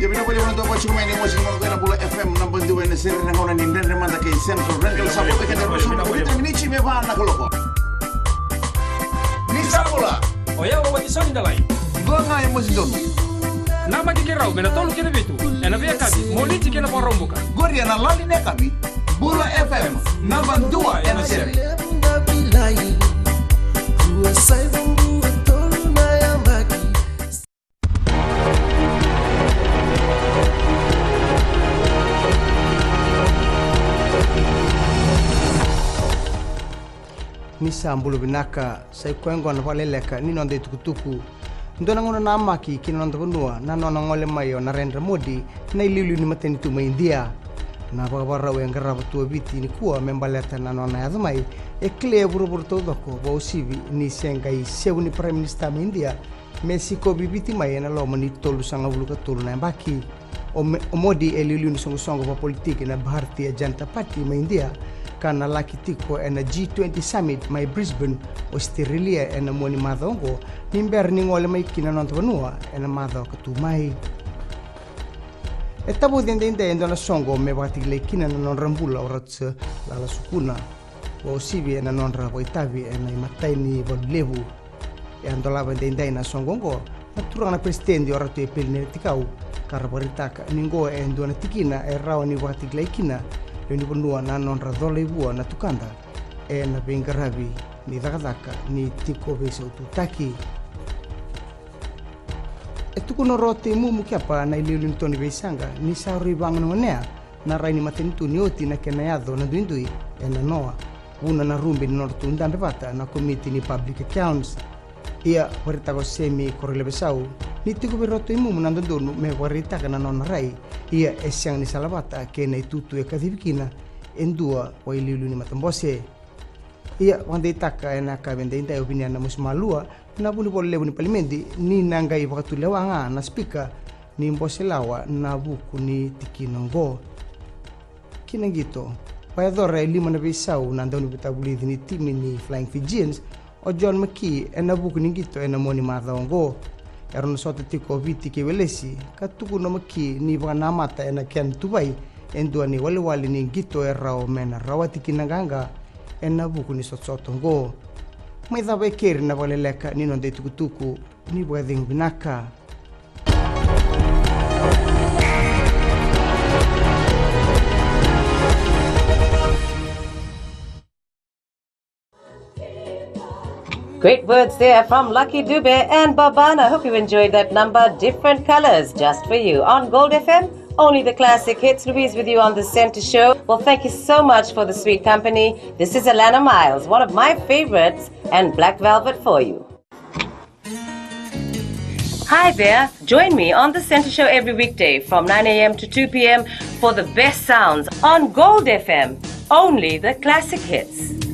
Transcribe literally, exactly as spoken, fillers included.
Ia vinaka vakalevu na dau vaci mai ni mosi ni mona ko ena Bula F M naba dua ena sere na gauna ni Dredre Mada kei Central Rental. Sa vota keda ruasagavulu ka vitu na miniti me va na kaloko. Ni sa bula. O yau o Watisoni Dalai. Dua ga e mosi donu. Namaki keirau me na tolu ki na vitu ena veiyakavi, Moniti ki na Vakaraubuka. Qori ena lali ni yakavi. Bula F M naba dua ena sere. Ni sa bula vinaka, sa i koya oqo na vakaleleka ni noda itukutuku. Dua na gauna namaki ki na noda vanua na nona gole mai o Narendra Modi, na iliuliu ni matanitu mai Idia. Na vakavakarau e qarava tu o Viti nikua me baleta na nona yaco mai e kilai e vuravura taucoko, vakauasivi ni se qai isevu ni Prime Minister mai Idia me sikovi Viti mai ena loma ni tolusagavulu ka tolu na yabaki. O Me-, o Modi e liuliu ni soqosoqo vakapolitiki na Bharatiya Janata Party mai Idia, ka na laki tiko ena G twenty Summit mai Brisbane, Ositerelia, ena mua ni macawa oqo, ni bera ni gole mai ki na noda vanua ena macawa ka tu mai. E tavoci edaidai e dua na soqo me vakatakilai kina na nodra bula o Ratu Lala Sukuna, vakauasivi ena nodra vakaitavi ena imatai ni valu levu. E a dolava edaidai na soqo oqo na turaga na peresitedi o Ratu Epeli Nailatikau, ka ra vakaraitaka ni oqo e dua na tikina e rawa ni vakatakilai kina lewe ni vanua na nodra cola i vua na tukada ena veiqaravi ni cakacaka ni tiko veisaututaki. E tukuna o Rotoi Mumu Kepa, na iliuliu ni to ni veisaqa, ni sa rui vagonegonea na rai ni matanitu ni oti na kena yaco na duidui ena noa, vuna na rube ni nodratou dabe vata na komiti ni Public Accounts. Ia, vakaraitaka o Semi Koroilavesau ni tiko vei Rotoi Mumu na dodonu me vakaraitaka na nona rai, ia e sega ni salavata kei na itutu e kacivi kina e dua vakailiuliu ni matabose. Ia, vakadeitaka ena yakavi edaidai o Vinia Namusimalua, na vunivola levu ni Palimedi, ni na qai vakatulewa ga na sipika ni Boselawa na vuku ni tikina oqo. Ki na qito, vakayacora e lima na veisau na dauniveivakavulici ni timi ni Flying Fijians, o John McKee, ena vuku ni qito ena mua ni macawa oqo. Era na sota tiko o Viti kei Welesi, ka tukuna o McKee ni vakanamata ena kena tuvai e dua na iwalewale ni qito e rawa me na rawati kina na qaqa ena vuku ni sotasota oqo. Mai cava e keri na vakaleleka ni noda itukutuku, ni vakacegu vinaka. Great words there from Lucky Dube and Babana. I hope you enjoyed that number. Different colors just for you on Gold F M. Only the classic hits. Louise with you on the Centre Show. Well, thank you so much for the sweet company. This is Alannah Myles, one of my favorites, and Black Velvet for you. Hi there. Join me on the Centre Show every weekday from nine a m to two p m for the best sounds on Gold F M. Only the classic hits.